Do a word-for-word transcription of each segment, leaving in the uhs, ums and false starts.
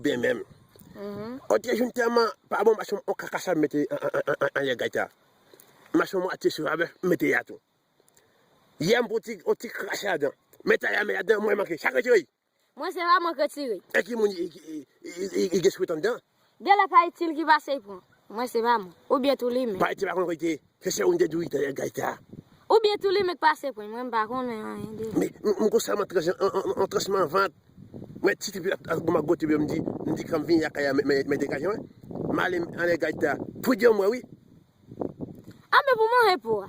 byen menm. Otrejou m tèlman pa bon, machin yon kaka sa m mete an, an, an, an, an, anlè gayta. Machin yon mwatye sou avè m mete a tou. Yè m pran ti, yon ti kras ladan. Mete a men ladan, mwen manke. Sa k retire? Mwen se pa mwen k retire. E ki moun i, i, i, i, i gen swit anndan? Genlè pa itil ki pase pran. Mwen se pa mwen. Oubyen tou li menm. Pa itil pa konn rete. Se sè ou m te di w itil gayta. Oubyen tou li menm k pase pran. Mwen m pa konnen anyen de. Men m, m konsa m an trans, an, an, an trans nan vant. Mwen ti tifi ap, ap goumen ak gwo tifi m di, m di kan m vini lakay la, men, men, men degaje mwen. M ale anlè gayta. Pou di w mwen wi. A men pou manje pou a.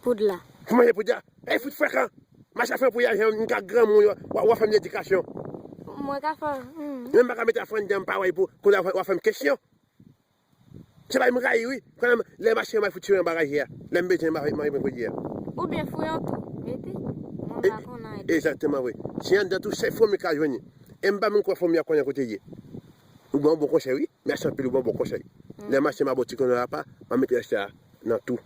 Poud la. Pou manje poud la. Ey fout frekan. Mache a fè pou y a jan m ka granmoun yo. W a, w a fè m ledikasyon. Mwen ka fè. Hmm. Menm pa ka mete afè anndan m pa wè pou kounye a w a fè m kesyon. Se pa m rayi wi. Kòm lè mache m a fout tire anba raje a. Lè m bezwen m a manje mwen kote a. Oubyen fouye yon tou. Mete. Mwen pa konnen. Egzakteman wi. Si anndan tou se fomi ka jwenn. E m pa menm kwè fomi a konnen kote l ye. Ou ban bon konsèy wi. Mèsi anpil, ou ban bon konsèy. Lè m achte m a bon ti konnen apa, m a mete rès la nan tou.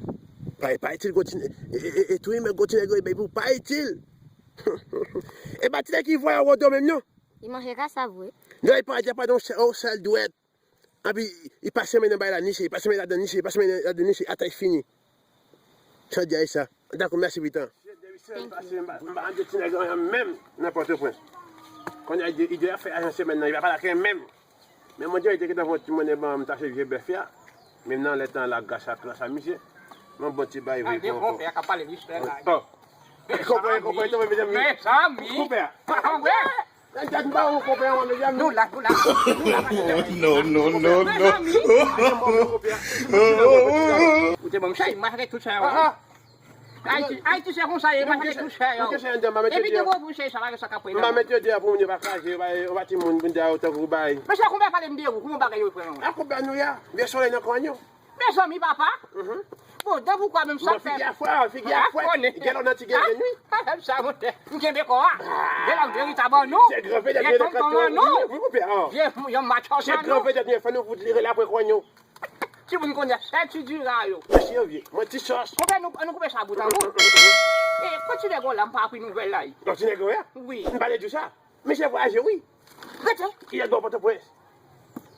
Pa, pa itil gwo ti, e, e, e, e tou men gwo ti nèg yo bay pou pa itil. E pa ti nèg ki voye wodo menm non. Li manje kasav wi. Non, li pa di pa yon sèl, yon sèl dwèt. Epi li pase men nan bay la niche, li pase men ladan niche, li pase men ladan niche, atay fini. Sa di a sa. Dakò, mèsi pitan. M pa, m pa antre ti nèg anyen menm nan Pòtoprens. Kounye a ide, ide a fè ajan semèn nan, li pa pale ak anyen menm. Men mwen di, li te gentan voye ti monnen ban m, m t achte vye bèf la. Men nan lè tan la, gras a, gras a misye. Mwen bon ti bay vre pou konpè a k ap pale respè la. Oh. Konpè, konpè, tonbe, mezanmi. Mezanmi. Konpè a. Konpè. Gad m pa wè konpè an, mezanmi. Nou la, nou la. Nou la, non, non, non, non. Ou te ban m chay, m mache tout chay. Ah, ah. Ayiti, Ayiti se konsa ye, mache tout chay. Epi te gwo pou chay, sa pa gen sa k ap prete. M pa mete yo deyò pou moun yo pa kraze, yo pa, yo pa timoun, moun deyò tankou bay. Mesye, konpè pale m de ou, kouman bagay yo pran yo? A konpè nou ya, vye solèy nan kò nou. Mezanmi, papa. Bon, dan poukwa menm sa fè? Figi a fwè, figi a fwè. Gèlè nan ti gèlè wi. Sa monte. M kenbe kò a. Gèlè an verita ban nou. Se gran vedèt nou ye nan kant nou. Wi, konpè. Vye, yon match ansanm. Se gran vedèt nou ye, fò nou fout li rele apre kò nou. Timoun kounye a, se ti dira yo. Mesye yo vye. Mwen ti sòs. Konpè nou, nou koupe sa bout an bout. E, kontinye gwo la, m pa apri nouvèl la. Kontinye gwo ya? Wi. M pa te di w sa. Mesye vwayaje wi. Rete. Li al bò Pòtoprens.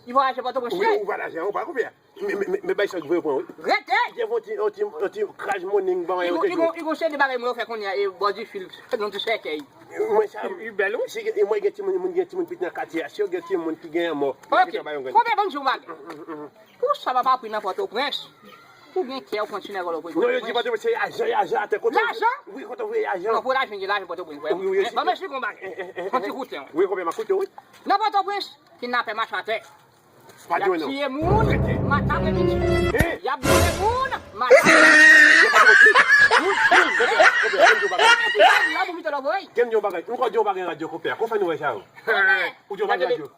Li vwayaje Pòtoprens. Wi, ou vwayaje, ou pa konpè. Men, men, men, men bay sa k voye pran wi. Rete. Li te fè yon ti, yon ti, yon ti crash morning ban yo te di. Li gon seri de bagay mwen yo fè kounye a e bò di fil. Nan ti sèkèy. Mwen sa. Li bèl wi. Si gen, mwen gen timoun, moun gen timoun pitit nan katye a. Si yo gen timoun ki gen mò. Ok. Konbyen moun di w bagay? Pou sa pa pa pri nan Pòtoprens. Ou gen kè ou kontinye vòlò pou. Non, yo di Pòtoprens se ajan, ajan atè kote. Lajan? Wi, kote ou voye ajan. Non, pou lajan, gen lajan Pòtoprens. Wi, wi, wi. Ban m esplike yon bagay. Yon ti koute. Wi, konbyen m a koute wi. Nan Pòtoprens, kidnapè mache atè. Y ap tiye moun, maten apremidi. Y ap vòlè moun, maten apremidi. Gen yon bagay, m kwè gen yon bagay radyo konpè. Kon fè nou wè sa yo. Ou di yon bagay radyo.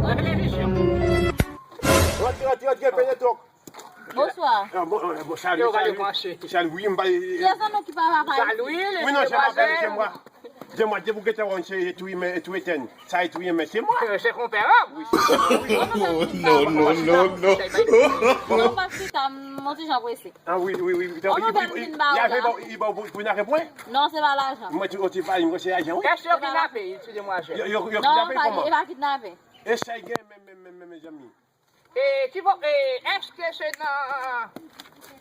Nan televizyon. Rantre, rantre, rantre, peye tok. Bonswa. Bon, bon, salut, salut. Salut, wi, m pa. Kiyès nan nou ki pa papa isi? Salut, wi, non, se pa papa, se mwen. Di mwen, depi w gentan wè yon se etwi men, etwi etèn. Sa etwi men, se mwen. Se konpè a. Wi, se mwen. Non, non, non, non. Non, pa chita, m yon ti jan prese. Ah, wi, wi, wi. An nouvèl m vin ba ou la. Li ba ou pou, pou n arepwen? Non, se pa lajan. Mwen, ti, ti pa, mwen, se lajan, wi. Èske yo kidnape ti demwazèl? Yo, yo, yo kidnape kòman? Non, pa, e pa kidnape. E sa gen menm, menm, menm, menm, mezanmi. E, ki bo, e, èske se nan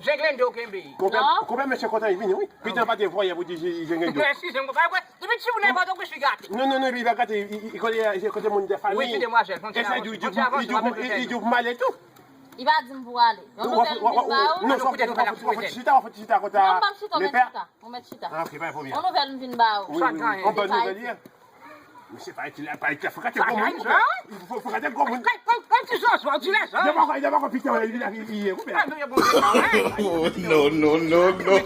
Zenglendo w kenbe? Konpè, konpè mesye kontan li vini, wi. Pitan pa te voye pou di Zenglendo. Eskize m, konpè, depi timoun nan Pòtoprens li gate. Non, non, non, li pa gate, li, li, li kote, li kote moun de fanmi. Wi, ti demwazèl, kontinye avanse, kontinye avanse, m ap reprezante. Li di w pou m ale tou. Li pa di m pou ale. Yon nouvèl m vin ba ou. Non, fò, fò, fò, fò chita, fò chita konta. Non, m p ap chita, ou mèt chita. Ou mèt chita. Ah, ok, pa gen pwoblèm. Yon nouvèl m vin ba ou. Wi, wi, wi. Yon bòn nouvèl li ye. Mesye pa itil, pa itil, frekante gwo moun. Frekante gwo moun. Kòm ti zòzò, ti lèzòm. Depi kò, depi kò, pitan, li vin ak li ye, konpè. Ah, nou ye bon nèg la, wi. Non, non, non, non.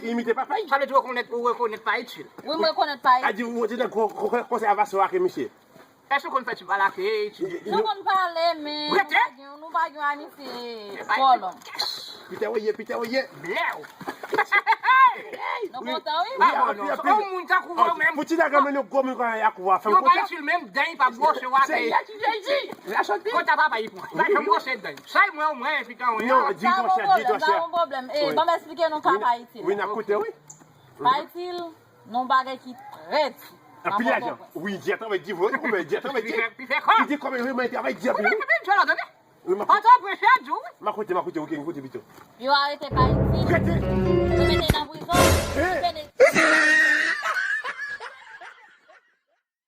Imite papa. Sa vle di ou rekonèt, ou rekonèt pa itil. Wi, m rekonèt pa itil. A di, ou te nan konsèvasyon ak misye. Èske w konn fè ti pale ak ti... Nou konn pale, men nou pa gen, nou pa gen yon amitye twò long. Pita w ye, pita w ye. Blèw. Nou kontan, wi. Pa bon, non. Se yon moun tankou w menm. Pou ti nèg la mennen yon gwo moun konsa, y a kou a fè m kontan. Yon pa itil menm, dèy pa bwose w atè. Kontan papa, li pran. Pa janm bwose dèy. Sa, mwen, mwen, pita w ye. Non, di ton chè, di ton chè. Sa yon pwoblèm. E, ban m esplike nou ka pa itil. Wi, n ap koute, wi. Pa itil. Nan yon bagay ki trè di. Anpil lajan. Wi, Dye travay di vre, ou konprann, Dye travay di. Li di kòm yo mwen travay di anpil. Wi, ma koute, ma koute, ok, koute pito. Yo arete pa isi. Rete. Yo mete nan prizon. Yo mete